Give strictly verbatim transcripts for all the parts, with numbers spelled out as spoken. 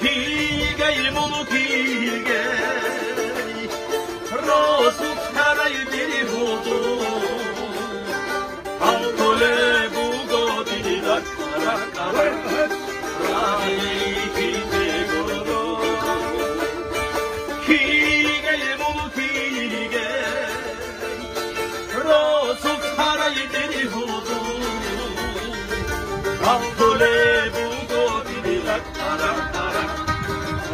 Кигей мун кигей, росу тарай дир гьуду, гьавдуле буго дир ракӀ-ракӀ-ракӀ, рагьикизе гуро. Кигей мун кигей, росу тарай дир гьуду, гьавдуле буго дир ракӀ-ракӀ-ракӀ,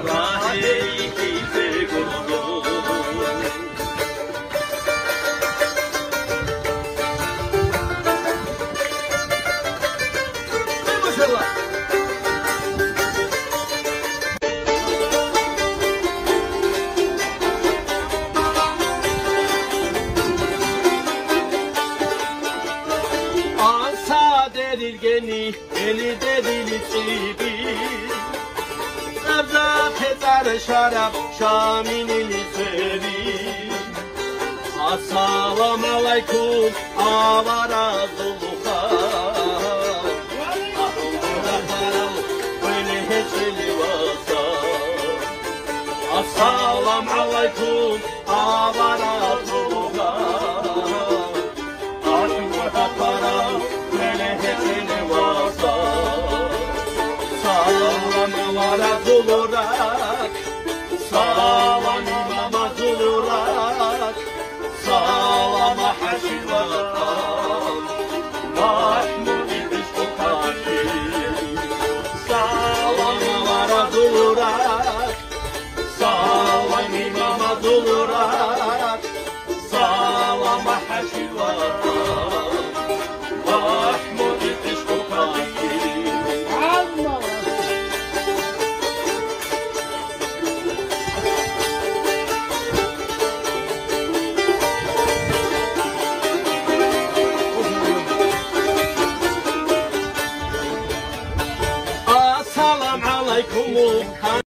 рагьикизе гуро. Аса дерилгени, эли дерили цӀиби, цӀарзахъе цӀар шараб шаминили цӀери. Ассаламу гӀалайкум, аваразул хал. Ахунда парал, хвели гьечӀели васал. Ассаламу гӀалайкум, аваразул хал. Ахунда парал, хвели гьечӀели васал. Салам аваразул